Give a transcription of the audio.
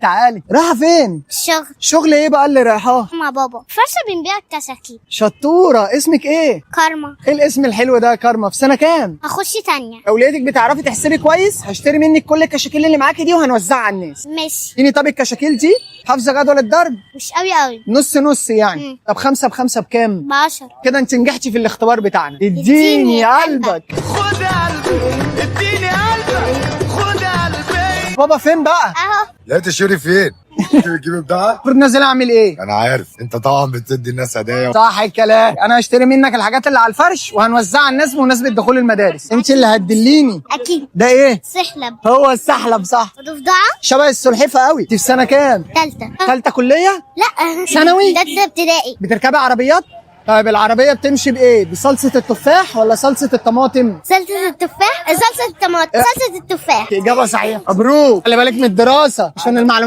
تعالي، رايحة فين؟ الشغل. شغل ايه بقى اللي رايحاه؟ مع بابا فرشة بنبيع الكشاكيل. شطوره. اسمك ايه؟ كارما. ايه الاسم الحلو ده يا كارما؟ في سنة كام؟ هخش تانية. اولادك بتعرفي تحسبي كويس؟ هشتري منك كل الكشاكيل اللي معاكي دي وهنوزعها على الناس. ماشي. اديني طب الكشاكيل دي. حافظه جدول الضرب؟ مش قوي قوي. نص نص يعني. مم. طب 5 ب5 بكام؟ ب10. كده انت نجحتي في الاختبار بتاعنا. اديني اديني قلبك. خد قلبي، اديني قلبك، خد قلبي. بابا فين بقى؟ اهو. لقيت الشيري فين؟ بتجيب بضاعة؟ المفروض نازل اعمل ايه؟ انا عارف انت طبعا بتدي الناس هدايا. صح الكلام. انا هشتري منك الحاجات اللي على الفرش وهنوزعها على الناس بمناسبة دخول المدارس. انت اللي هتدليني. اكيد. ده ايه؟ سحلب. هو السحلب صح. ضفدعة. شبه السلحفه قوي. انت في سنة كام؟ تالتة. ثالثة كليه؟ لا. ثانوي؟ تالتة ابتدائي. بتركبي عربيات؟ طيب العربية بتمشي بايه؟ بصلصه التفاح ولا صلصه الطماطم؟ صلصة التفاح، صلصة الطماطم، صلصة التفاح. اجابه صحيحه، مبروك. خلي بالك من الدراسة عشان المعلومات.